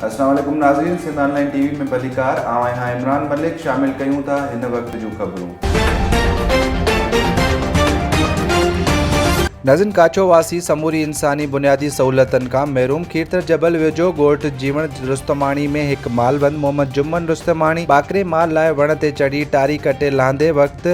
السلام عليڪم ناظرين سنڌ آن لائين ٽي وي ۾ ڀليڪار آئون آهيان عمران ملڪ شامل ڪيون ٿا هن وقت جون خبرون. ناظرين ڪاڇو واسي سموري انساني بنيادي سهولتن کان محروم کيرٿر جبل ويجهو ڳوٺ جيوڻ رستماڻي ۾ هڪ مالوند محمد جمن رستماڻي ٻاڪري مال لاء وڻ تي چڙهي ٽاري ڪٽي لاهندي وقت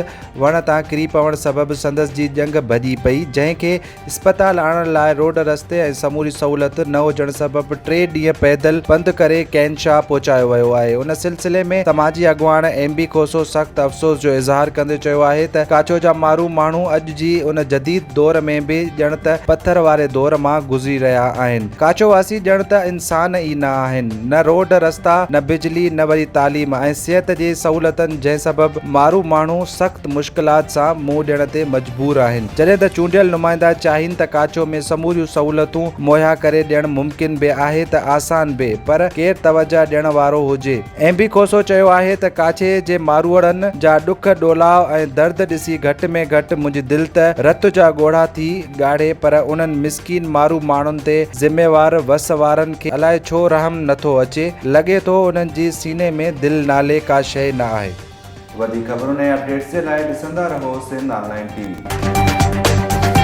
وڻ تان ڪري پوڻ سبب سندس جي ڄنگهه ڀڄي پئي جنهن کي اسپتال آڻڻ لاء روڊ رستي ۽ سموري سهولت نه هجڻ سبب ٽي ڏينهن پيدل پنڌ ڪري ڪين شاهه پهچايو ويو آهي ان سلسلي ۾ سماجي اڳواڻ ايم بي کوسو سخت افسوس جو اظهار ڪندي چيو آهي ته ڪاڇو جا مارو ماڻهو اڄ جي ان جديد دور ۾ به ڄڻ ته پٿر واري دور مان گذري رهيا آهن ڪاڇو واسي ڄڻ ته انسان ئي نه آهن نه روڊ رستا نه بجلي نه وري تعليم ۽ صحت جي سهولتن جنهن سبب مارو ماڻهو سخت مشڪلات سان منهن ڏيڻ تي مجبور آهن جڏهن ته چونڊيل نمائندا چاهين ته ڪاڇو ۾ سموريون سهولتون مهيا ڪري ڏيڻ ممڪن به آهي ته آسان به پر ڪير توجهه ڏيڻ وارو هجي. ايم بي کوسو چيو آهي ته ڪاڇي جي ماروئڙن جا ڏک ڏولاء ۽ درد ڏسي گهٽ ۾ گهٽ منهنجي دل ته رت جا ڳوڙها ٿي ڳاڙي پر انهن مسڪين مارو ماڻهن تي ذميوار وس وارن کي الائي ڇو رحم نٿو اچي لڳي ٿو انهن جي سيني ۾ دل نالي ڪا شيء نه آهي. وڌيڪ خبرن ۽ اپڊيٽس جي لاء ڏسندا رهو سنڌ آن لائين ٽي وي.